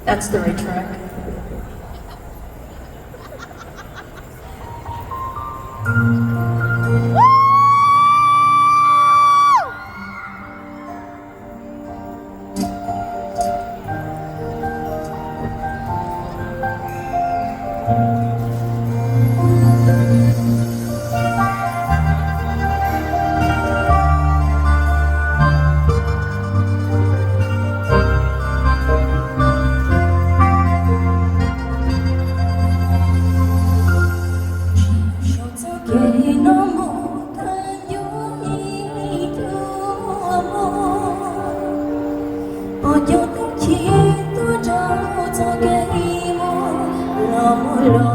That's the right track. Txoj kev no mus thawj ncua ib ncua mus, pom cov tub ci tuaj rau txoj kev mus los mus los.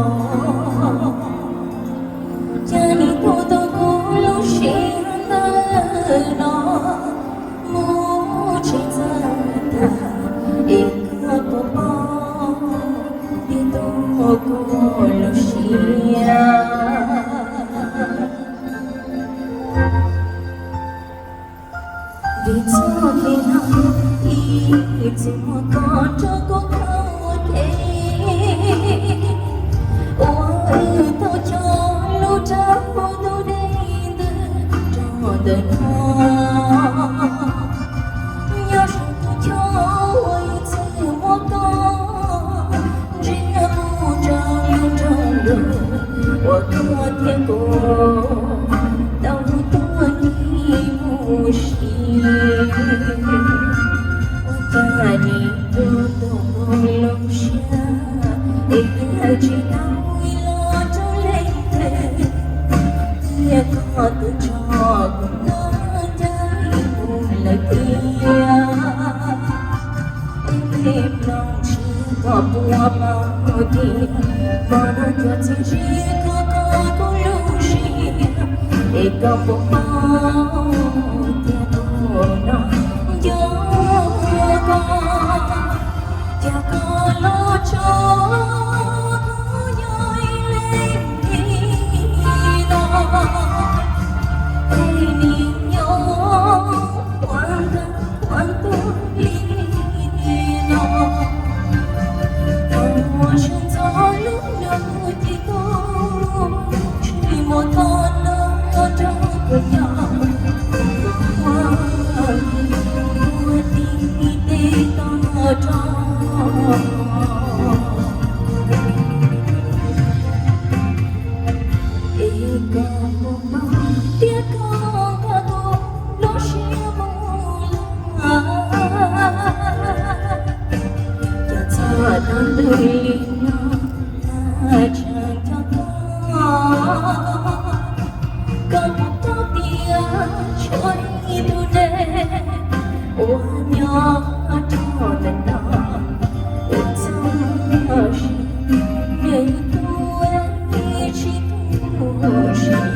Cas nim tuaj tau kuv lub siab ntawm no mus tsis txawj tag, es koj puas paub tias tuaj kuv lub siab. Vim txoj kev no ib txwm muaj koj nrog kuv taug kev, uas wb tau cog lub rau tus dej ntws rau ntawm no. Nyob saum tus choj uas ib txwm muaj koj ntsia mus rau lub nroog lus uas koj thiab kuv tau tuaj ncig mus si. Ua cas nim tuaj tau kuv lub siab, es twb hais tsis tau los rau leej twg, thiab koj twb tso kuv nyob ncaim mus lawm thiab. Es mloog seb koj puas paub tias, koj nrog cuag txiaj ntsig kho kho kuv lub siab, es koj puas paub tias tus no yog koj, cas koj los tso kuv nyob ib leeg li no, es nim nyob ua ntawm ua ntug li no. Thaum uas sawv ntxov lub ntuj ces tuaj, tsis muaj koj nyob rau kuv nyob, ua ua tib teb toj rog. Es koj puas paub tias koj nrog kuv lub siab mus lawm, cas txog tag ntuj li no tseem nco koj. Koj puas paub tias tshuav ib tug neeg uas nyob rau ntawm no, es txog sim neeg tuaj tsis tu siab.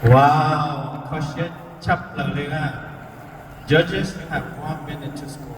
Wow, kho siab tshaj plaws li na. Judges, you have one minute to score.